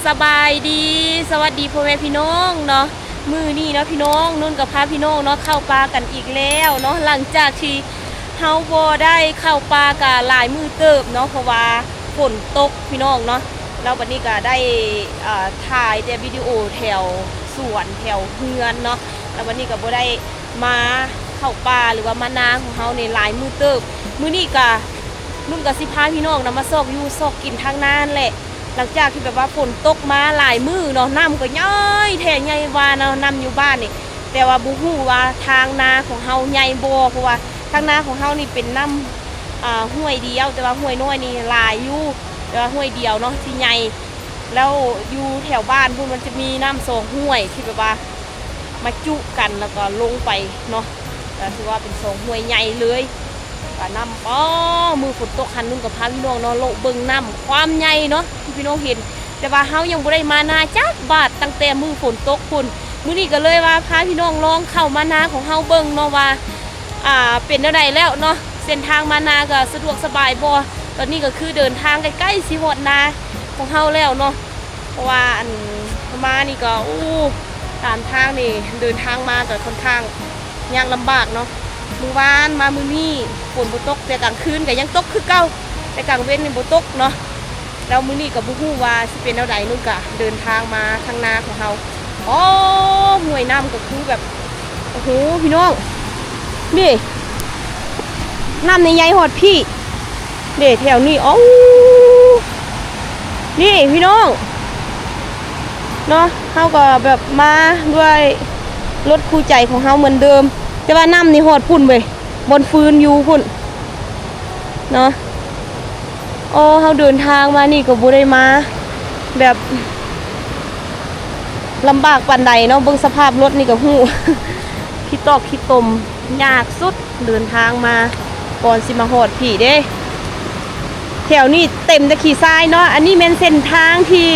ສະບາຍດີ ສະຫວັດດີພໍ່ແມ່ພີ່ນ້ອງເນາະ. ມື້ນີ້ເນາະພີ່ນ້ອງ ນຸ່ນກໍພາພີ່ນ້ອງເນາະ ເຂົ້າປ່າກັນອີກແລ້ວເນາະ. ຫຼັງຈາກທີ່ເຮົາບໍ່ໄດ້ເຂົ້າປ່າກະຫຼາຍມື້ເຕີບເນາະ ເພາະວ່າຝົນຕົກພີ່ນ້ອງເນາະ. ແລ້ວບັດນີ້ກໍໄດ້ ເອີ ຖ່າຍແຕ່ວິດີໂອແຖວສວນ ແຖວເຮືອນເນາະ. ແລ້ວບັດນີ້ກໍບໍ່ໄດ້ມາເຂົ້າປ່າ ຫຼືວ່າມານາຂອງເຮົານີ້ຫຼາຍມື້ເຕີບ. ມື້ນີ້ກະ ນຸ່ນກໍຊິພາພີ່ນ້ອງນຳມາຊອກຢູ່ຊອກກິນທາງນາຫັ້ນແຫຼະ. ຫຼັງຈາກທີ່ແບບວ່າຝົນຕົກມາຫຼາຍມື້ເນາະ ນ້ຳກໍໃຫຍ່ແທ້ໃຫຍ່ວ່າເນາະ ນ້ຳຢູ່ບ້ານນີ້. ແຕ່ວ່າບໍ່ຮູ້ວ່າທາງນາຂອງເຮົາໃຫຍ່ບໍ່ ເພາະວ່າທາງນາຂອງເຮົານີ້ເປັນນ້ຳ ອ່າ ຫ້ວຍດຽວ ແຕ່ວ່າຫ້ວຍນ້ອຍນີ້ຫຼາຍຢູ່ ແຕ່ວ່າຫ້ວຍດຽວເນາະທີ່ໃຫຍ່. ແລ້ວຢູ່ແຖວບ້ານພຸ້ນມັນຈະມີນ້ຳສອງຫ້ວຍທີ່ແບບວ່າມາຈຸກັນ ແລ້ວກໍລົງໄປເນາະ ກໍຖືວ່າເປັນສອງຫ້ວຍໃຫຍ່ເລີຍ. ກະນ້ຳ ອໍ ມື້ຝົນຕົກຫັ້ນ ນຸ່ນກໍພາພີ່ນ້ອງເນາະ ເລາະເບິ່ງນ້ຳຄວາມໃຫຍ່ເນາະ ທີ່ພີ່ນ້ອງເຫັນ. ແຕ່ວ່າເຮົາຍັງບໍ່ໄດ້ມານາຈັກບາດ ຕັ້ງແຕ່ມື້ຝົນຕົກພຸ້ນ. ມື້ນີ້ກໍເລີຍວ່າພາພີ່ນ້ອງລອງເຂົ້າມານາຂອງເຮົາເບິ່ງເນາະວ່າ ອ່າ ເປັນແນວໃດແລ້ວເນາະ. ເສັ້ນທາງມານາກໍສະດວກສະບາຍບໍ່? ຕອນນີ້ກໍຄືເດີນທາງໃກ້ໆຊິຮອດນາຂອງເຮົາແລ້ວເນາະ. ເພາະວ່າອັນມານີ້ກໍ ໂອ້ ຕາມທາງນີ້ເດີນທາງມາກໍຄ່ອນຂ້າງຍາກລຳບາກເນາະ. ມື້ວານມາມື້ນີ້ຝົນບໍ່ຕົກ ແຕ່ກາງຄືນກໍຍັງຕົກຄືເກົ່າ ແຕ່ກາງເວັນນີ້ບໍ່ຕົກເນາະ. ແລ້ວມື້ນີ້ກໍບໍ່ຮູ້ວ່າຊິເປັນແນວໃດ ນຸ່ນກະເດີນທາງມາທາງນາຂອງເຮົາ. ອໍ ຫ້ວຍນ້ຳກໍຄືແບບ ໂອ້ໂຫ ພີ່ນ້ອງ ນີ້ ນ້ຳນີ້ໃຫຍ່ຮອດພີ້ເດ້ ແຖວນີ້. ໂອ້ ນີ້ພີ່ນ້ອງເນາະ ເຮົາກໍແບບມາດ້ວຍລົດຄູ່ໃຈຂອງເຮົາເໝືອນເດີມ ແຕ່ວ່ານ້ຳນີ້ຮອດພຸ້ນເວີຍ ບ່ອນຟືນຢູ່ພຸ້ນເນາະ. ໂອ້ ເຮົາເດີນທາງມານີ້ກໍບໍ່ໄດ້ມາແບບລຳບາກປານໃດເນາະ ເບິ່ງສະພາບລົດນີ້ກໍຮູ້ ຂີ້ຕອກຂີ້ຕົມ ຍາກສຸດ ເດີນທາງມາກ່ອນຊິມາຮອດພີ້ເດ້. ແຖວນີ້ເຕັມແຕ່ຂີ້ຊາຍເນາະ. ອັນນີ້ແມ່ນເສັ້ນທາງທີ່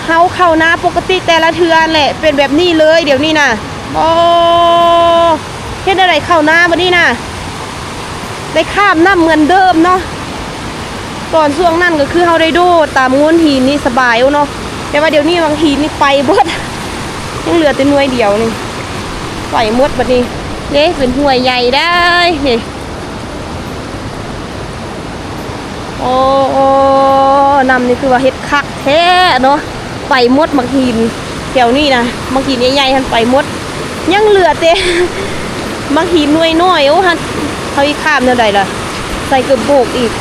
ເຮົາເຂົ້ານາປົກກະຕິແຕ່ລະເທື່ອແຫຼະ ເປັນແບບນີ້ເລີຍດຽວນີ້ນະ. ໂອ້ ເຮັດແນວໃດເຂົ້ານາບັດນີ້ນະ ໄດ້ຂ້າມນ້ຳເໝືອນເດີມເນາະ. ຕອນຊ່ວງນັ້ນກໍຄືເຮົາໄດ້ໂດດຕາມໂງ່ນຫີນນີ້ສະບາຍເນາະ ແຕ່ວ່າດຽວນີ້ບັກຫີນນີ້ໄປເບິດ ຍັງເຫຼືອແຕ່ໜ່ວຍດຽວນີ້ ໄປໝົດບັດນີ້ເດ້. ເປັນຫ້ວຍໃຫຍ່ໄດ໋ນີ້. ໂອ້ ນ້ຳນີ້ຄືວ່າເຮັດຄັກແທ້ເນາະ ໄປໝົດໝາກຫີນແຖວນີ້ນະ ໝາກຫີນໃຫຍ່ໆຫັ້ນໄປໝົດ ຍັງເຫຼືອແຕ່ໝາກຫີນໜ່ວຍນ້ອຍ. ໂອ້ ເຮົາຊິຂ້າມແນວໃດລະ ໃສ່ເກີບໂບກອີກ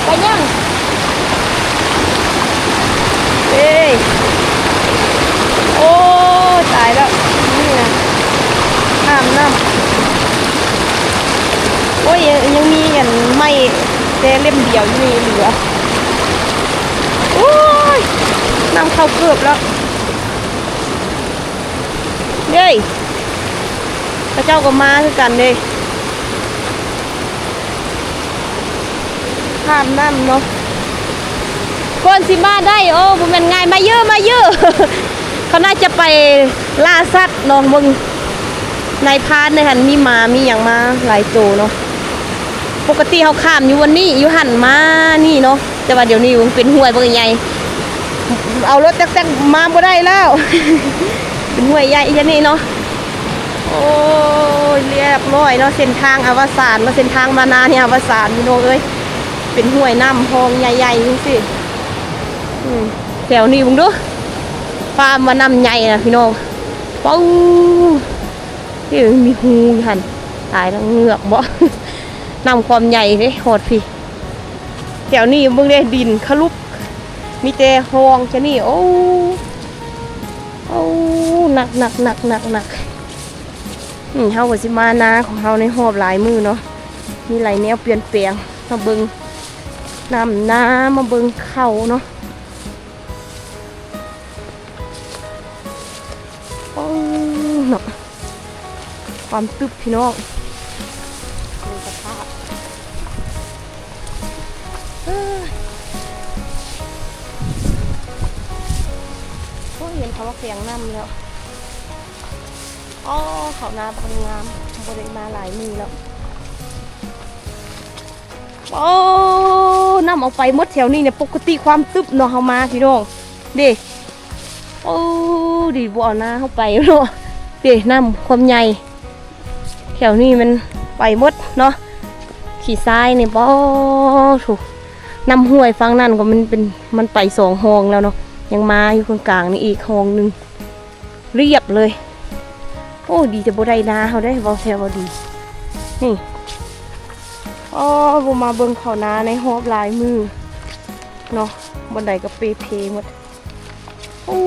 ໄປຍັງ ເອີຍ ໂອ້ຍ ຕາຍແລ້ວ ນີ້ນະ ຂ້າມນ້ຳ ໂອ້ຍ ຍັງ ຍັງມີອັນໄມ້ແຕ່ເຫຼັ້ມດຽວຢູ່ນີ້ເຫຼືອ. ໂອ້ຍ ນ້ຳເຂົ້າເກີບແລ້ວ ເດ້ ເຂົາເຈົ້າກໍມາຄືກັນເດ້. ຂ້າມນ້ຳເນາະ ກ່ອນຊິມາໄດ້ ໂອ້ ບໍ່ແມ່ນງ່າຍ. ມາເຢີ ມາເຢີ ເຂົາໜ້າຈະໄປລ່າສັດເນາະ. ເບິ່ງ ນາຍພານໃນຫັ້ນມີໝາມີຫຍັງມາຫຼາຍໂຕເນາະ. ປົກກະຕິເຮົາຂ້າມຢູ່ວັນນີ້ ຢູ່ຫັ້ນມານີ້ເນາະ ແຕ່ວ່າດຽວນີ້ມັນເປັນຫ້ວຍບັກໃຫຍ່ ເອົາລົດແຕັກໆມາບໍ່ໄດ້ແລ້ວ ເປັນຫ້ວຍໃຫຍ່ຈັ່ງນີ້ເນາະ. ໂອ້ຍ ລຽບລ້ອຍເນາະ ເສັ້ນທາງອະວະສານເນາະ ເສັ້ນທາງມານານີ້ອະວະສານ ພີ່ນ້ອງເອີຍ ເປັນຫ້ວຍນ້ຳພອງໃຫຍ່ໆຈັ່ງຊີ້. ອືມ ແຖວນີ້ເບິ່ງດູ ຟາມວ່ານ້ຳໃຫຍ່ນະພີ່ນ້ອງ. ປຶ້ງ ເອີ ມີຮູຢູ່ຫັ້ນ ຕາຍແລ້ວ ເງືອກບໍ່ ນ້ຳຄວາມໃຫຍ່ເດ້ ຮອດພີ້. ແຖວນີ້ເບິ່ງເດ້ ດິນຄະລຸກ ມີແຕ່ຮ່ອງຈະນີ້. ໂອ້ ໂອ້ ໜັກໆໆໆໆ. ນີ້ເຮົາກໍຊິມານາຂອງເຮົາໃນຮອບຫຼາຍມື້ເນາະ ມີຫຼາຍແນວປ່ຽນແປງ. ມາເບິ່ງນ້ຳນາ ມາເບິ່ງເຂົ້າເນາະ. ໂອ້ ເນາະ ຄວາມຕຶບພີ່ນ້ອງ ເບິ່ງສະພາບ. ເອີ ໂອ້ຍ ເຫັນເຂົາວ່າແຂວງນ້ຳແລ້ວ. ອໍ ເຂົ້ານາບັກງາມ ບໍ່ໄດ້ມາຫຼາຍມື້ແລ້ວ. ໂອ້ ນ້ຳເອົາໄປໝົດແຖວນີ້ເນຍ. ປົກກະຕິຄວາມຕຶບເນາະ ເຮົາມາພີ່ນ້ອງເດ້. ໂອ້ ດີບໍ່ເອົານາເຮົາໄປເນາະເດ້. ນ້ຳຄວາມໃຫຍ່ແຖວນີ້ມັນໄປໝົດເນາະ. ຂີ້ຊາຍນີ້ ໂອ້ ໂທ້ ນ້ຳຫ້ວຍຝັ່ງນັ້ນກໍມັນເປັນ ມັນໄປສອງຮ່ອງແລ້ວເນາະ. ຍັງມາຢູ່ເຄິ່ງກາງນີ້ອີກຮ່ອງໜຶ່ງ ລຽບເລີຍ. ໂອ້ ດີແຕ່ບໍ່ໄດ້ນາເຮົາເດ້ ເວົ້າແທ້ວ່າດີ. ນີ້ ອໍ ບໍ່ມາເບິ່ງເຂົ້ານາໃນຮອບຫຼາຍມື້ເນາະ. ບ່ອນໃດກໍເປເພໝົດ. ໂອ້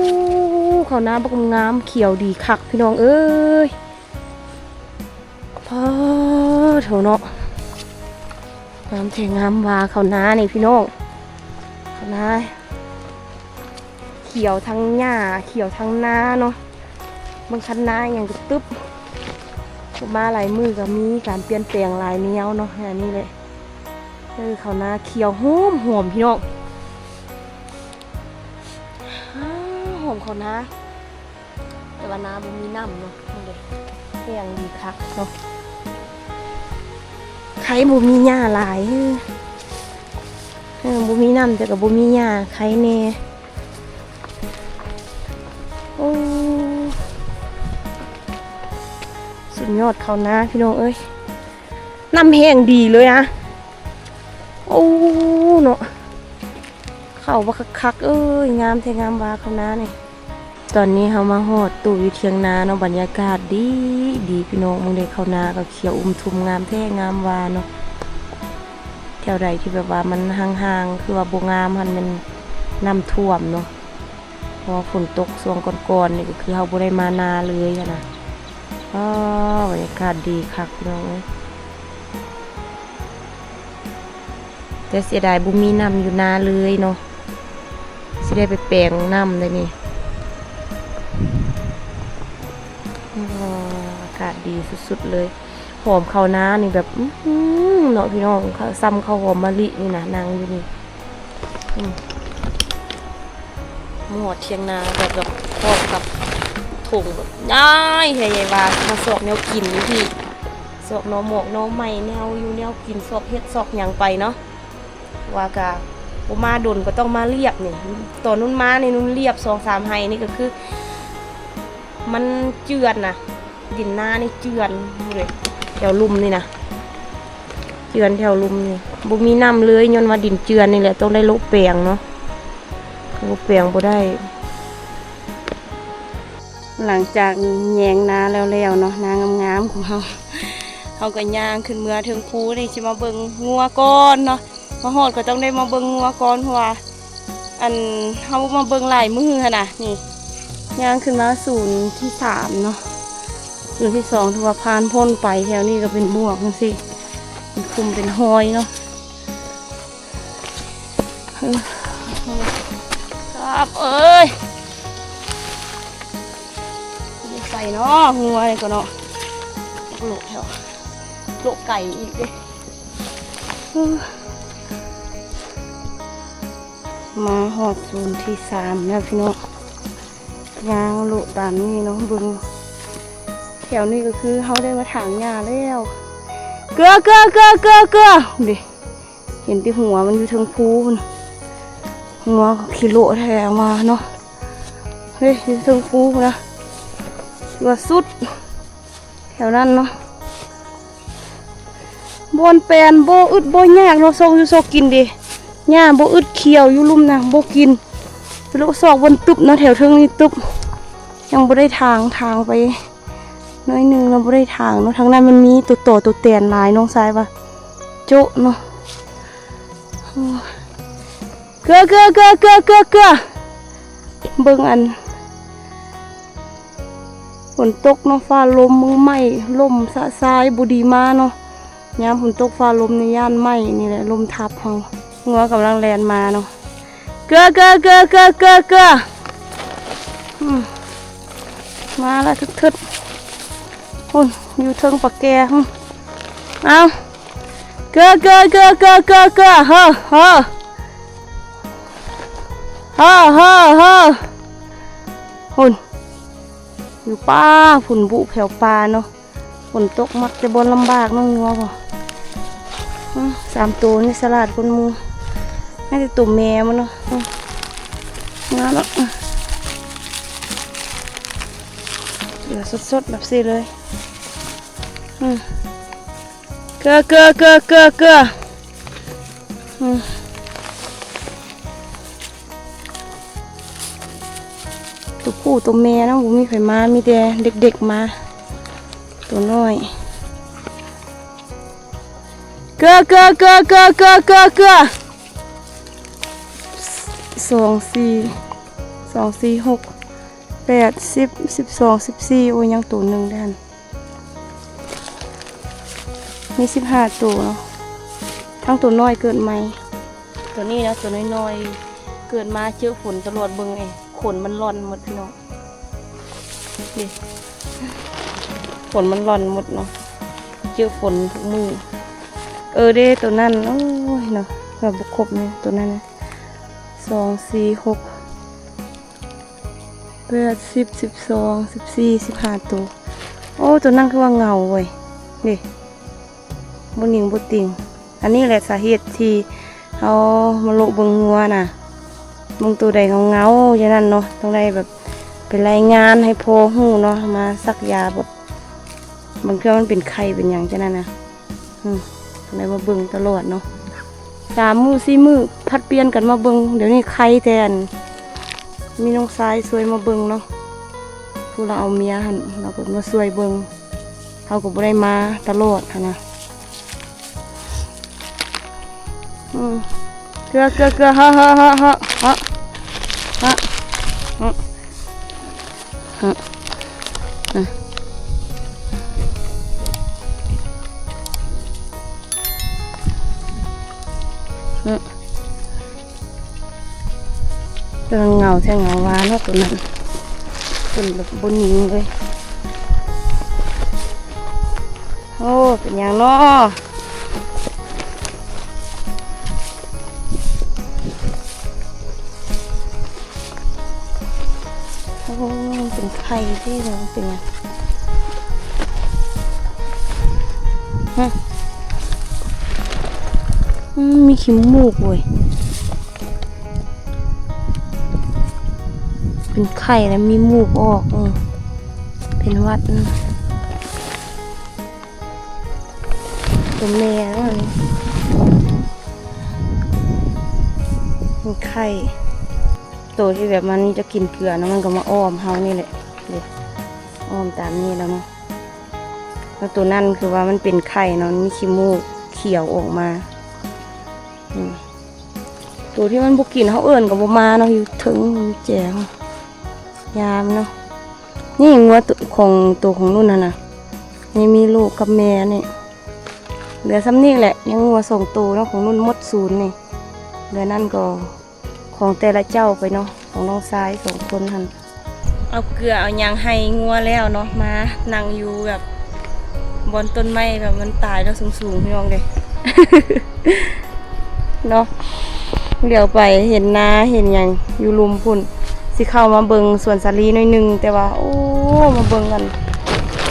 ເຂົ້ານາບັກງາມ ຂຽວດີຄັກ ພີ່ນ້ອງເອີຍ. ປາໂທ້ເນາະ ງາມແທ້ງາມວ່າເຂົ້ານານີ້ພີ່ນ້ອງ. ເຂົ້ານາຂຽວທັງຫຍ້າ ຂຽວທັງນາເນາະ. ເບິ່ງຄັນນາຫຍັງກະຕຶບ ມາຫຼາຍມື້ກະມີການປ່ຽນແປງຫຼາຍແນວເນາະ. ອັນນີ້ແຫຼະ ເອີ ເຂົ້ານາຂຽວຫອມໆ ພີ່ນ້ອງ. ຫອມເຂົ້ານາ. ແຕ່ວ່ານາບໍ່ມີນ້ຳເນາະ. ເບິ່ງເດ້ ແຫ້ງດີຄັກເນາະ. ໄຄບໍ່ມີຫຍ້າຫຼາຍ ເອີ ບໍ່ມີນ້ຳແຕ່ກໍບໍ່ມີຫຍ້າ ໄຄແດ່. ໂອ້ ສຸດຍອດເຂົ້ານາພີ່ນ້ອງເອີຍ. ນ້ຳແຫ້ງດີເລີຍນະ. ໂອ້ ເນາະ ເຂົ້າບັກຄັກໆ ເອີຍ ງາມແທ້ງາມວ່າເຂົ້ານານີ້. ຕອນນີ້ເຮົາມາຮອດຕູ້ຢູ່ຖຽງນາເນາະ. ບັນຍາກາດດີ ດີພີ່ນ້ອງ. ເບິ່ງເດ້ ເຂົ້ານາກໍຂຽວອຸ້ມທຸ່ມ ງາມແທ້ງາມວ່າເນາະ. ແຖວໃດທີ່ແບບວ່າມັນຫ່າງໆ ຄືວ່າບໍ່ງາມຫັ້ນແມ່ນນ້ຳຖ້ວມເນາະ. ເພາະວ່າຝົນຕົກຊ່ວງກ່ອນໆ ນີ້ກໍຄືເຮົາບໍ່ໄດ້ມານາເລີຍຫັ້ນນະ. ອ້າ ບັນຍາກາດດີຄັກພີ່ນ້ອງເອີຍ. ແຕ່ເສຍດາຍບໍ່ມີນ້ຳຢູ່ນາເລີຍເນາະ. ຊິໄດ້ໄປແປງນ້ຳໄດ໋ນີ້. ອ້າ ອາກາດດີສຸດໆ ເລີຍ. ຫອມເຂົ້ານານີ້ແບບ ອື ເນາະ ພີ່ນ້ອງ. ສ່ຳເຂົ້າຫອມມະລິນີ້ນະ ນັ່ງຢູ່ນີ້. ອື ມາຮອດຖຽງນາແບບ ແບບພ້ອມກັບຖົງແບບໃຫຍ່ແທ້ໃຫຍ່ວ່າ ມາຊອກແນວກິນຢູ່ພີ້ ຊອກໜໍ່ໝອກໜໍ່ໄມ້ ແນວຢູ່ແນວກິນ ຊອກເຫັດຊອກຫຍັງໄປເນາະ. ວ່າກະບໍ່ມາດົນກໍຕ້ອງມາລຽບນີ້. ຕອນນຸ່ນມານີ້ນຸ່ນລຽບສອງສາມໄຮ່ນີ້ກໍຄືມັນເຈື່ອນນະ. ດິນນານີ້ເຈື່ອນເລີຍ ແຖວລຸ່ມນີ້ນະ ເຈື່ອນແຖວລຸ່ມນີ້ ບໍ່ມີນ້ຳເລີຍ ຍ້ອນວ່າດິນເຈື່ອນນີ້ແຫຼະ ຕ້ອງໄດ້ໂລະແປງເນາະ ໂລະແປງບໍ່ໄດ້. ຫຼັງຈາກແຍງນາແລ້ວໆ ເນາະ ນາງາມໆ ຂອງເຮົາ ເຮົາກໍຍ່າງຂຶ້ນເມືອເທິງພູນີ້ ຊິມາເບິ່ງງົວກ່ອນເນາະ. ມາຮອດກໍຕ້ອງໄດ້ມາເບິ່ງງົວກ່ອນ ເພາະວ່າ ອັນ ເຮົາມາເບິ່ງຫຼາຍມື້ຫັ້ນນະ. ນີ້ ຍ່າງຂຶ້ນມາສູນທີສາມເນາະ ສູນທີສອງຖືວ່າຜ່ານພົ້ນໄປ. ແຖວນີ້ກໍເປັນບວກຈັ່ງຊີ້ ເປັນຂຸມເປັນຫ້ອຍເນາະ. ເອີ ຄັບເອີຍ ຢູ່ໃສເນາະ ງົວນີ້ກໍເນາະ ໂລະແຖວ ໂລະໄກອີກເດ້. ມາຮອດໂຊນທີສາມແລ້ວພີ່ນ້ອງ ຍ່າງເລາະຕາມນີ້ເນາະ ເບິ່ງແຖວນີ້ກໍຄືເຮົາໄດ້ມາຖາງຫຍ້າແລ້ວ. ເກືອ ເກືອ ເກືອ ເກືອ ເກືອ ເດ້ ເຫັນແຕ່ຫົວມັນຢູ່ເທິງພູພຸ້ນ ຫົວຂີ້ໂລະແທ້ວ່າເນາະ ເດ້ ຢູ່ເທິງພູພຸ້ນນະ ວ່າສຸດ ແຖວນັ້ນເນາະ ບ່ອນແປນບໍ່ອຶດບໍ່ຍາກເນາະ ຊອກຢູ່ຊອກກິນເດ້ ຫຍ້າບໍ່ອຶດ ຂຽວຢູ່ລຸ່ມນະ ບໍ່ກິນ ໄປເລາະຊອກບ່ອນຕຶບເນາະ ແຖວເທິງນີ້ຕຶບ ຍັງບໍ່ໄດ້ຖາງ ຖາງໄປໜ້ອຍໜຶ່ງແລ້ວ ບໍ່ໄດ້ຖາງເນາະ ທາງນັ້ນມັນມີໂຕຕໍໂຕແຕນຫຼາຍ ນ້ອງຊາຍວ່າໂຈະເນາະ ໂອ້ຍ ເກືອ ເກືອ ເກືອ ເກືອ ເກືອ ເກືອ ເບິ່ງອັນ ຝົນຕົກເນາະ ຟ້າລົມ ມືໄມ້ ລົມສະຊາຍ ບໍ່ດີມາເນາະ ຍາມຝົນຕົກຟ້າລົມນີ້ຢ້ານໄມ້ນີ້ແຫຼະ ລົມທັບເຮົາ ງົວກຳລັງແລ່ນມາເນາະ ເກືອ ເກືອ ເກືອ ເກືອ ເກືອ ເກືອ ອືມ ມາລະ ທຶດໆ ພຸ້ນ ຢູ່ເທິງປະແກພຸ້ນ ເອົາ ເກືອ ເກືອ ເກືອ ເກືອ ເກືອ ເກືອ ເຮີ ເຮີ ເຮີ ເຮີ ເຮີ ພຸ້ນ ຢູ່ປ່າພຸ້ນ ບຸແຖວປ່າເນາະ ຝົນຕົກມັກແຕ່ບ່ອນລຳບາກເນາະ ງົວບໍ່ ອືມ ສາມໂຕນີ້ສະຫຼາດກວ່າໝູ່ ມີແຕ່ໂຕແມ່ມັນເນາະ. ອືມ ງາມເນາະ ອືມ ເຫຼືອສົດໆແບບຊີ້ເລີຍ. ອືມ ເກືອ ເກືອ ເກືອ ເກືອ ເກືອ ອືມ ໂຕຜູ້ໂຕແມ່ນະ ບໍ່ມີໃຜມາ ມີແຕ່ເດັກໆມາ ໂຕນ້ອຍ. ເກືອ ເກືອ ເກືອ ເກືອ ເກືອ ເກືອ ສອງ ສີ່ ສອງ ສີ່ ຫົກ ແປດ ສິບ ສິບສອງ ສິບສີ່ ໂອ້ຍ ຍັງໂຕໜຶ່ງເດ້ຫັ້ນ. ມີສິບຫ້າໂຕເນາະ ທັງໂຕນ້ອຍເກີດໃໝ່ ໂຕນີ້ນະ ໂຕນ້ອຍໆ ເກີດມາເຈີຝົນຕະຫຼອດ. ເບິ່ງເອ ຂົນມັນລ່ອນໝົດພີ່ນ້ອງ ນີ້ ຂົນມັນລ່ອນໝົດເນາະ ເຈີຝົນທຸກມື້. ເອີເດ້ ໂຕນັ້ນ ໂອ້ຍເນາະ ເກືອບບໍ່ຄົບເນາະ ໂຕນັ້ນນະ ສອງ ສີ່ ຫົກ ແປດ ສິບ ສິບສອງ ສິບສີ່ ສິບຫ້າໂຕ. ໂອ້ ໂຕນັ້ນຄືວ່າເຫງົາເວີຍ ນີ້ ບໍ່ໜິງບໍ່ຕິງ. ອັນນີ້ແຫຼະສາເຫດທີ່ເຮົາມາໂລະເບິ່ງງົວນະ ເບິ່ງໂຕໃດເຫງົາໆ ຈັ່ງນັ້ນເນາະ ຕ້ອງໄດ້ແບບໄປລາຍງານໃຫ້ພໍ່ຮູ້ເນາະ ມາສັກຢາ ແບບບາງເທື່ອມັນເປັນໄຂ້ເປັນຫຍັງຈັ່ງນັ້ນນະ. ອືມ ໄດ້ມາເບິ່ງຕະຫຼອດເນາະ ສາມມື້ສີ່ມື້ຜັດປ່ຽນກັນມາເບິ່ງ. ດຽວນີ້ໄຄແຕ່ອັນ ມີນ້ອງຊາຍຊ່ວຍມາເບິ່ງເນາະ ຜູ້ລາວເອົາເມຍຫັ້ນ ລາວກໍມາຊ່ວຍເບິ່ງ ເຮົາກໍບໍ່ໄດ້ມາຕະຫຼອດຫັ້ນນະ. ອືມ ເກືອ ເກືອ ເກືອ ເຫາະ ເຫາະ ເຫາະ ເຫາະ ເຫາະ ເຫາະ ອືມ ອືມ ກຳລັງເຫງົາແທ້ເຫງົາວ່າເນາະ ໂຕນັ້ນ ເປັນແບບບໍ່ໜິງເລີຍ. ໂອ້ ເປັນຫຍັງເນາະ? ໂອ້ ເປັນໄຂ້ເດ້ ເປັນຫຍັງ? ຮະ? ອືມ ມີຂີ້ມູກເວີຍ. ເປັນໄຂ້ແລ້ວມີມູກອອກ ເອີ ເປັນຫວັດ ອືມ ຕົວແມ່ເນາະ ເປັນໄຂ້ ໂຕທີ່ແບບມັນຈະກິນເກືອນະ ມັນກໍມາອ້ອມເຮົານີ້ແຫຼະ ເດ້ ອ້ອມຕາມນີ້ແລ້ວເນາະ ແລ້ວໂຕນັ້ນຄືວ່າມັນເປັນໄຂ້ເນາະ ມີຂີ້ມູກຂຽວອອກມາ ອືມ. ໂຕທີ່ມັນບໍ່ກິນເຮົາເອີ້ນກໍບໍ່ມາເນາະ ຢູ່ເທິງແຈງຍາມເນາະ. ນີ້ງົວໂຕຂອງ ໂຕຂອງນຸ່ນຫັ້ນນະ ນີ້ມີລູກກັບແມ່ນີ້ ເຫຼືອຊ່ຳນີ້ແຫຼະ ຍັງງົວສອງໂຕເນາະ ຂອງນຸ່ນໝົດສູນນີ້ ເຫຼືອນັ້ນກໍຂອງແຕ່ລະເຈົ້າໄປເນາະ ຂອງນ້ອງຊາຍສອງຄົນຫັ້ນ. ເອົາເກືອເອົາຫຍັງໃຫ້ງົວແລ້ວເນາະ ມານັ່ງຢູ່ແບບບ່ອນຕົ້ນໄມ້ແບບມັນຕາຍແລ້ວສູງໆ ພີ່ນ້ອງເດ້ ເນາະ. ຫຼຽວໄປເຫັນນາເຫັນຫຍັງຢູ່ລຸ່ມພຸ້ນ ຊິເຂົ້າມາເບິ່ງສວນສາລີໜ້ອຍໜຶ່ງ ແຕ່ວ່າ ໂອ້ ມາເບິ່ງອັນ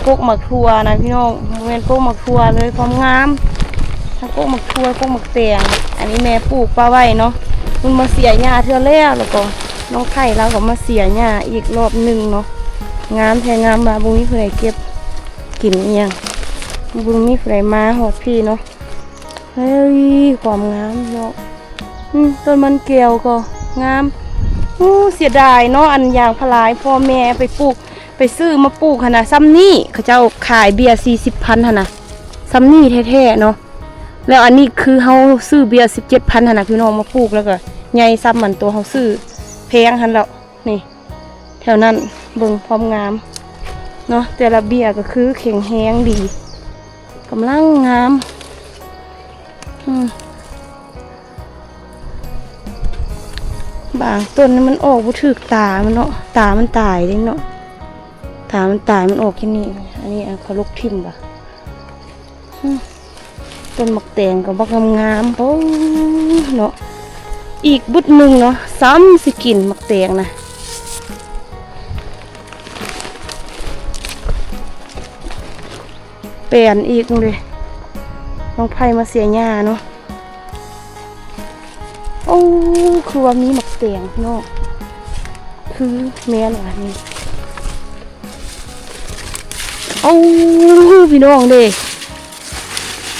ກົກໝາກຖົ່ວນະພີ່ນ້ອງ ບໍ່ແມ່ນກົກໝາກຖົ່ວເລີຍ ຄວາມງາມ ທັງກົກໝາກຖົ່ວ ກົກໝາກແຕງ. ອັນນີ້ແມ່ປູກປະໄວ້ເນາະ ມັນມາເສຍຫຍ້າເທື່ອແລ້ວ ແລ້ວກໍ ນ້ອງໄຂ່ລາວກໍມາເສຍຫຍ້າອີກລອບໜຶ່ງເນາະ. ງາມແທ້ງາມວ່າ ບໍ່ມີຜູ້ໃດເກັບກິນອີ່ຫຍັງ ບໍ່ມີຜູ້ໃດມາຮອດພີ້ເນາະ. ເຮີ້ຍ ຄວາມງາມເນາະ. ອືມ ຕົ້ນມັນແກ້ວກໍງາມ. ໂອ້ ເສຍດາຍເນາະ ອັນຢາງພາລາພໍ່ແມ່ໄປປູກ ໄປຊື້ມາປູກຫັ້ນນະ ຊ່ຳນີ້ ເຂົາເຈົ້າຂາຍເບ້ຍສີ່ສິບພັນຫັ້ນນະ ຊ່ຳນີ້ແທ້ໆເນາະ. ແລ້ວອັນນີ້ຄືເຮົາຊື້ເບ້ຍສິບເຈັດພັນຫັ້ນນະ ພີ່ນ້ອງ ມາປູກ ແລ້ວກໍໃຫຍ່ຊ່ຳອັນໂຕເຮົາຊື້ແພງຫັ້ນແລ້ວ. ນີ້ ແຖວນັ້ນ ເບິ່ງຄວາມງາມເນາະ ແຕ່ລະເບ້ຍກໍຄືແຂງແຮງດີ ກຳລັງງາມ. ອືມ ບາງຕົ້ນມັນອອກບໍ່ຖືກຕາມັນເນາະ ຕາມັນຕາຍເດ້ເນາະ ຕາມັນຕາຍ ມັນອອກແຄ່ນີ້. ອັນນີ້ ອັນເຂົາລົກຖິ້ມບະ ອືມ. ຕົ້ນໝາກແຕງກໍບັກງາມໆ ໂອ້ ເນາະ ອີກບຶດໜຶ່ງເນາະ ຊ້ຳຊິກິນໝາກແຕງນະ ແປນອີກເດ້. ນ້ອງໄຜ່ມາເສຍຫຍ້າເນາະ. ໂອ້ ຄືວ່າມີໝາກແຕງພີ່ນ້ອງ ຄືແມ່ນຫວານີ້. ໂອ້ ພີ່ນ້ອງເດ້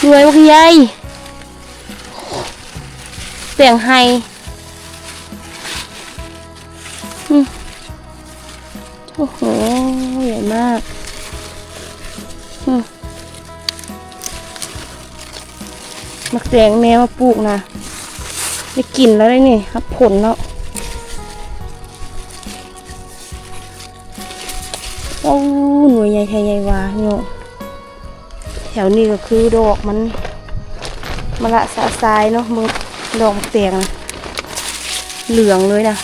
ໜ່ວຍບັກໃຫຍ່ ແຕງໄຮ່. ອືມ ໂອ້ໂຫ ໃຫຍ່ມາກ. ອືມ ໝາກແຕງແມ່ມາປູກນະ ໄດ້ກິນແລ້ວເດ້ນີ້ ຮັບຜົນເນາະ. ໂອ້ ໜ່ວຍໃຫຍ່ແທ້ໃຫຍ່ຫວາເນາະ. ແຖວນີ້ກໍຄືດອກມັນມະລະຊະຊາຍເນາະ ເບິ່ງດອກໝາກແຕງນະ ເຫຼືອງເລີຍນະ.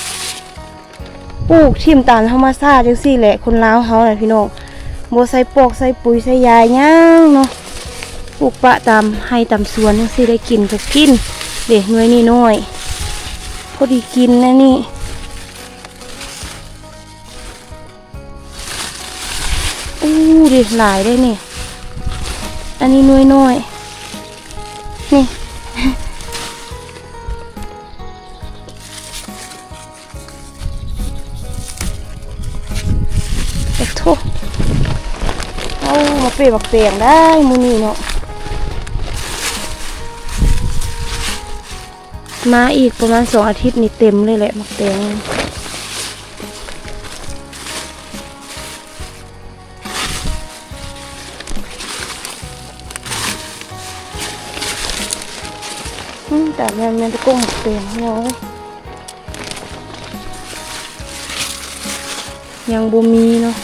ປູກຖິ້ມຕາມທຳມະຊາດຈັ່ງຊີ້ແຫຼະ ຄົນລາວເຮົານະພີ່ນ້ອງ ບໍ່ໃສ່ປອກໃສ່ປຸ໋ຍໃສ່ຢາຫຍັງເນາະ ປູກປະຕາມໄຮ່ຕາມສວນຈັ່ງຊີ້ ໄດ້ກິນກໍກິນ. ເດ້ ໜ່ວຍນີ້ນ້ອຍ ພໍດີກິນນະນີ້. ໂອ້ ເດ້ ຫຼາຍເດ້ນີ້ ອັນນີ້ໜ່ວຍນ້ອຍນີ້. ໂອ້ໂທ້ ເອົາມາເປບັກແຕງໄດ້ມື້ນີ້ເນາະ. ມາອີກປະມານສອງອາທິດນີ້ເຕັມເລີຍແຫຼະໝາກແຕງ. ອືມ ຕາມແມ່ນ ແມ່ນແຕ່ກົກໝາກແຕງພີ່ນ້ອງເອີຍ ຍັງບໍ່ມີເນາະ.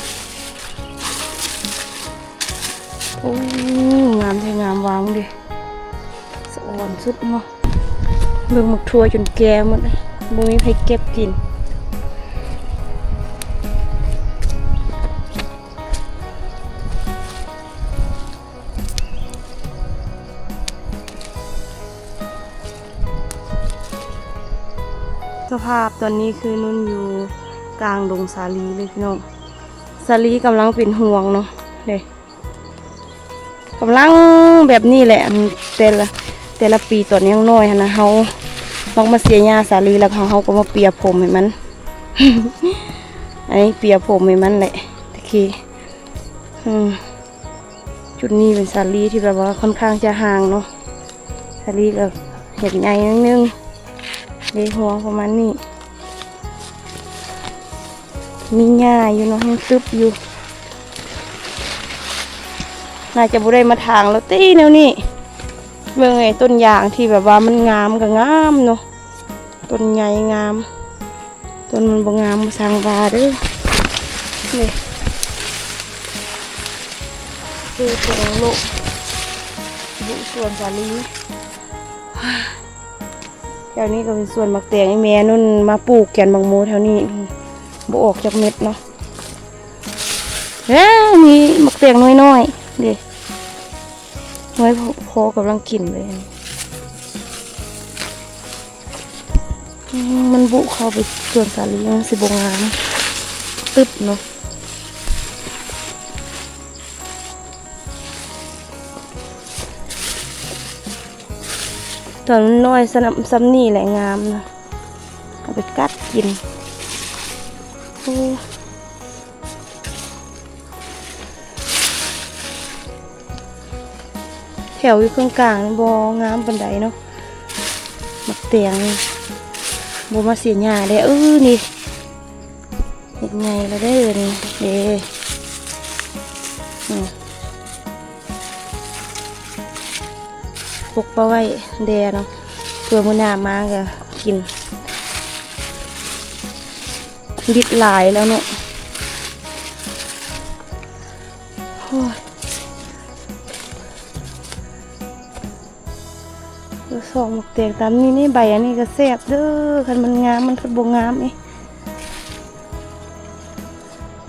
ໂອ້ ງາມແທ້ງາມຫວາເດ້ ສະອອນສຸດເນາະ. ເບິ່ງໝາກຖົ່ວຈົນແກ່ໝົດ ບໍ່ມີໃຜເກັບກິນ. ສະພາບຕອນນີ້ຄືນຸ່ນຢູ່ກາງດົງສາລີເລີຍພີ່ນ້ອງ. ສາລີກຳລັງເປັນຫ່ວງເນາະ ເດ້ ກຳລັງແບບນີ້ແຫຼະ ແຕ່ລະ ແຕ່ລະປີຕອນຍັງນ້ອຍຫັ້ນນະ ເຮົາມັກມາເສຍຫຍ້າສາລີ ແລ້ວເຮົາ ເຮົາກໍມາເປຍຜົມໃຫ້ມັນ ອັນນີ້ເປຍຜົມໃຫ້ມັນແຫຼະ ໂອເຄ. ອືມ ຈຸດນີ້ເປັນສາລີທີ່ແບບວ່າຄ່ອນຂ້າງຈະຫ່າງເນາະ ສາລີກໍເຫັນໃຫຍ່ໜ້ອຍໜຶ່ງ ເດ້ ຫົວປະມານນີ້ ມີຫຍ້າຢູ່ເນາະ ຍັງຕຶບຢູ່ ໜ້າຈະບໍ່ໄດ້ມາຖາງແລ້ວຕິແນວນີ້. ເບິ່ງໄອ້ຕົ້ນຢາງທີ່ແບບວ່າມັນງາມກໍງາມເນາະ ຕົ້ນໃຫຍ່ງາມ ຕົ້ນມັນບໍ່ງາມບໍ່ຊ່າງວ່າເດີ້. ນີ້ ຄືຕົວໂລະ ບຸສວນສາລີ. ແຖວນີ້ກໍເປັນສວນໝາກແຕງ ອີ່ແມ່ນຸ່ນມາປູກແກ່ນບັກໂມແຖວນີ້ ບໍ່ອອກຈັກເມັດເນາະ. ແລ້ວມີໝາກແຕງໜ່ວຍນ້ອຍເດ້ ໜ່ວຍພໍກຳລັງກິນເລີຍ. ອືມ ມັນບຸເຂົ້າໄປສວນສາລີ ມັນຊິບໍ່ງາມ ຕຶບເນາະ. ຕອນນ້ອຍສ່ຳ ສ່ຳນີ້ແຫຼະງາມນະ ເອົາໄປກັດກິນ. ໂອ້ ແຖວຢູ່ເຄິ່ງກາງນີ້ບໍ່ງາມປານໃດເນາະ ໝາກແຕງນີ້ ບໍ່ມາເສຍຫຍ້າເດ້. ເອີ ນີ້ ເຮັດໃຫຍ່ແລ້ວເດ້ນີ້ ເດ້ ອືມ ປົກປະໄວ້ແດ່ເນາະ ເພື່ອມື້ໜ້າມາກໍກິນ. ດິດຫຼາຍແລ້ວເນາະ ໂອ້ຍ. ສອງໝາກແຕງຕາມນີ້ນີ້ ໃບອັນນີ້ກໍແຊບເດີ້ ຄັນມັນງາມ ມັນຄືບໍ່ງາມອີກ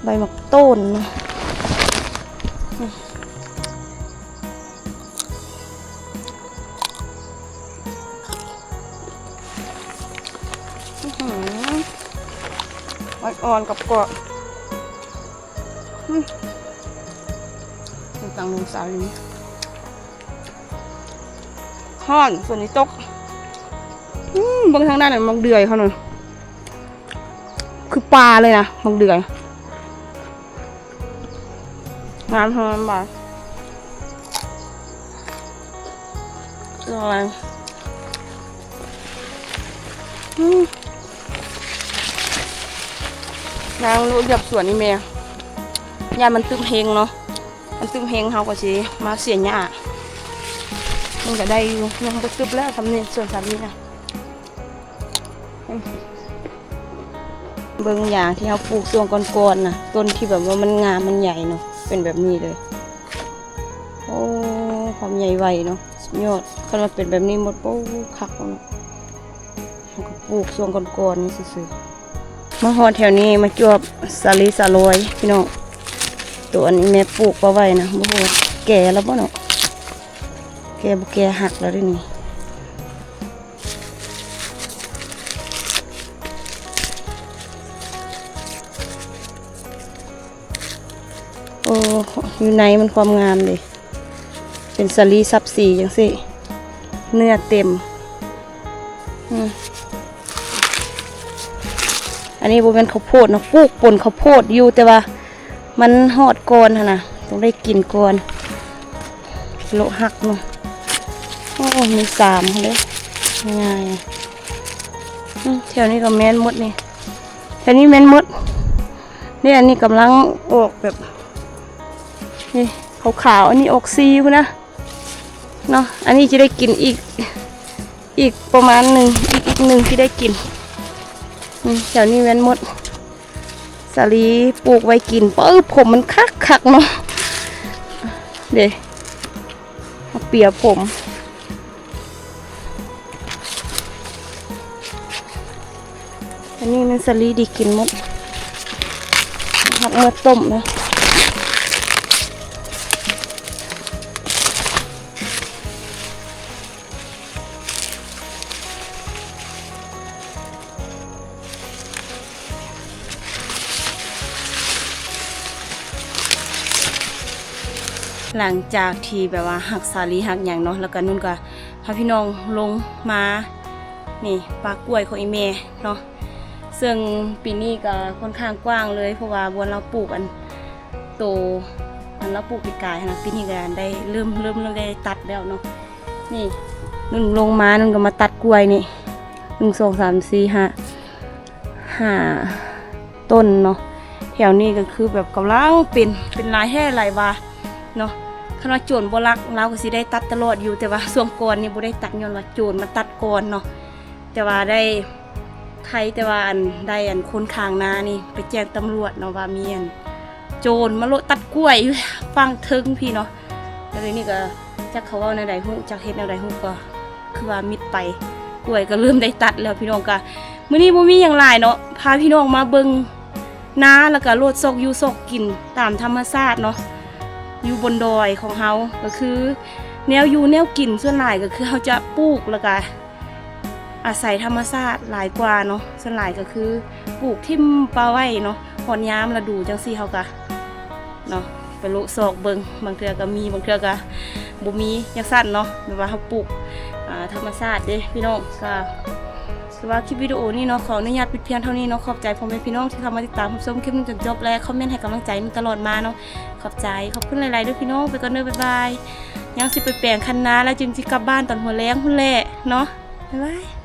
ໃບໝາກໂຕນນະ. ອື ອ່ອນໆ ກອບໆ ອື ກາງດົງສາລີ. ຮ້ອນ ຝົນຊິຕົກ. ອືມ ເບິ່ງທາງນັ້ນນະ ໝາກເດືອຍເຂົານັ້ນ ຄືປ່າເລີຍນະ ໝາກເດືອຍ. ງາມແຮງບາດ ອືມ ນາງເລາະລຽບສວນນີ້ແມ່ ຢ້ານມັນຕຶບແຮງເນາະ. ມັນຕຶບແຮງເຮົາກໍຊິມາເສຍຫຍ້າ. ມັນກໍໄດ້ຢູ່ ຍັງບໍ່ຕຶບແລ້ວ ສ່ຳນີ້ ສ່ວນສ່ຳນີ້ນະ. ອືມ ເບິ່ງຫຍ້າທີ່ເຮົາປູກຊ່ວງກ່ອນໆນະ ຕົ້ນທີ່ແບບວ່າມັນງາມ ມັນໃຫຍ່ເນາະ ເປັນແບບນີ້ເລີຍ. ໂອ້ ຄວາມໃຫຍ່ໄວເນາະ ສຸດຍອດ. ຄັນວ່າເປັນແບບນີ້ໝົດ ໂອ້ ຄັກເນາະ. ເຮົາກໍປູກຊ່ວງກ່ອນໆນີ້ຊື່ໆ. ມາຮອດແຖວນີ້ມາຈວບສາລີສາລອຍພີ່ນ້ອງ. ໂຕອັນນີ້ແມ່ປູກເອົາໄວ້ນະ ບໍ່ຮູ້ວ່າແກ່ແລ້ວບໍ່ເນາະ. ແກ່ບໍ່ແກ່ ຫັກແລ້ວເດ້ນີ້. ໂອ້ ຢູ່ໃນມັນຄວາມງາມເດ້ ເປັນສາລີສັບສີຈັ່ງຊີ້ ເນື້ອເຕັມ. ອືມ ອັນນີ້ບໍ່ແມ່ນເຂົ້າໂພດເນາະ ປູກປົນເຂົ້າໂພດຢູ່ ແຕ່ວ່າມັນຮອດກ່ອນຫັ້ນນະ ຕ້ອງໄດ້ກິນກ່ອນ. ໂລະຫັກເນາະ. ໂອ້ ມີສາມເດ້ ງ່າຍ. ອືມ ແຖວນີ້ກໍແມ່ນໝົດນີ້ ແຖວນີ້ແມ່ນໝົດ. ນີ້ ອັນນີ້ກຳລັງອອກແບບນີ້ ຂາວໆ ອັນນີ້ອອກສີພຸ້ນນະເນາະ. ອັນນີ້ຈະໄດ້ກິນອີກ ອີກປະມານໜຶ່ງ ອີກ ອີກໜຶ່ງທີ່ໄດ້ກິນ. ອືມ ແຖວນີ້ແມ່ນໝົດ ສາລີປູກໄວ້ກິນ. ເປີ ຜົມມັນຄັກໆເນາະ ເດ້ ເປີ ຜົມ. ອັນນີ້ມັນສາລີດີກິນໝົດ ຮັກເມືອຕົ້ມນະ. ຫຼັງຈາກທີ່ແບບວ່າຫັກສາລີຫັກຫຍັງເນາະ ແລ້ວກະນຸ່ນກະພາພີ່ນ້ອງລົງມາ ນີ້ປ່າກ້ວຍຂອງອີ່ແມ່ເນາະ. ເຊິ່ງປີນີ້ກະຂ້ອນຂ້າງກວ້າງເລີຍ ເພາະວ່າບ່ອນລາວປູກອັນໂຕ ອັນລາວປູກປີກາຍຫັ້ນນະ ປີນີ້ກະໄດ້ເລີ່ມ ເລີ່ມ ເລີ່ມໄດ້ຕັດແລ້ວເນາະ. ນີ້ນຸ່ນລົງມາ ນຸ່ນກໍມາຕັດກ້ວຍນີ້ ໜຶ່ງ ສອງ ສາມ ສີ່ ຫ້າ ຫ້າຕົ້ນເນາະ. ແຖວນີ້ກໍຄືແບບກຳລັງເປັນ ເປັນຫຼາຍແທ້ຫຼາຍວ່າເນາະ. ຄັນວ່າໂຈນບໍ່ລັກ ລາວກໍຊິໄດ້ຕັດຕະຫຼອດຢູ່ ແຕ່ວ່າຊ່ວງກ່ອນນີ້ບໍ່ໄດ້ຕັດ ຍ້ອນວ່າໂຈນມາຕັດກ່ອນເນາະ. ແຕ່ວ່າໄດ້ ໄຄແຕ່ວ່າອັນ ໄດ້ອັນຄົນຂ້າງນານີ້ໄປແຈ້ງຕຳຫຼວດເນາະ ວ່າມີອັນໂຈນມາໂລະຕັດກ້ວຍຢູ່ຝັ່ງເທິງພີ້ເນາະ. ແລ້ວດຽວນີ້ກໍຈັກເຂົາເວົ້າແນວໃດຮູ້ ຈັກເຮັດແນວໃດຮູ້ ກໍຄືວ່າມິດໄປ ກ້ວຍກໍເລີ່ມໄດ້ຕັດແລ້ວພີ່ນ້ອງ. ກະມື້ນີ້ບໍ່ມີຫຍັງຫຼາຍເນາະ ພາພີ່ນ້ອງມາເບິ່ງນາ ແລ້ວກະໂລດຊອກຢູ່ຊອກກິນຕາມທຳມະຊາດເນາະ ຢູ່ບົນດອຍຂອງເຮົາ. ກໍຄືແນວຢູ່ແນວກິນສ່ວນຫຼາຍກໍຄືເຮົາຈະປູກ ແລ້ວກະ ອາໄສທຳມະຊາດຫຼາຍກວ່າເນາະ. ສ່ວນຫຼາຍກໍຄືປູກຖິ້ມປະໄວ້ເນາະ ຮອດຍາມລະດູຈັ່ງຊີ້ເຮົາກະເນາະ ໄປໂລະຊອກເບິ່ງ ບາງເທື່ອກະມີ ບາງເທື່ອກະບໍ່ມີຈັ່ງຊັ້ນເນາະ. ແບບວ່າເຮົາປູກ ອາ ທຳມະຊາດເດ້ພີ່ນ້ອງ. ກະຖືວ່າຄລິບວິດີໂອນີ້ເນາະ ຂໍອະນຸຍາດປິດພຽງເທົ່ານີ້ເນາະ. ຂອບໃຈພໍ່ແມ່ພີ່ນ້ອງທີ່ເຂົ້າມາຕິດຕາມຮັບຊົມຄລິບນີ້ຈົນຈົບ ແລະ ຄອມເມັນໃຫ້ກຳລັງໃຈມາຕະຫຼອດມາເນາະ. ຂອບໃຈ ຂອບຄຸນຫຼາຍໆເດີ້ພີ່ນ້ອງ. ໄປກ່ອນເດີ້ ບາຍບາຍ. ຍັງຊິໄປແປງຄັນນາ ແລ້ວຈຶ່ງຊິກັບບ້ານຕອນຫົວແລງພຸ້ນແຫຼະເນາະ. ບາຍບາຍ.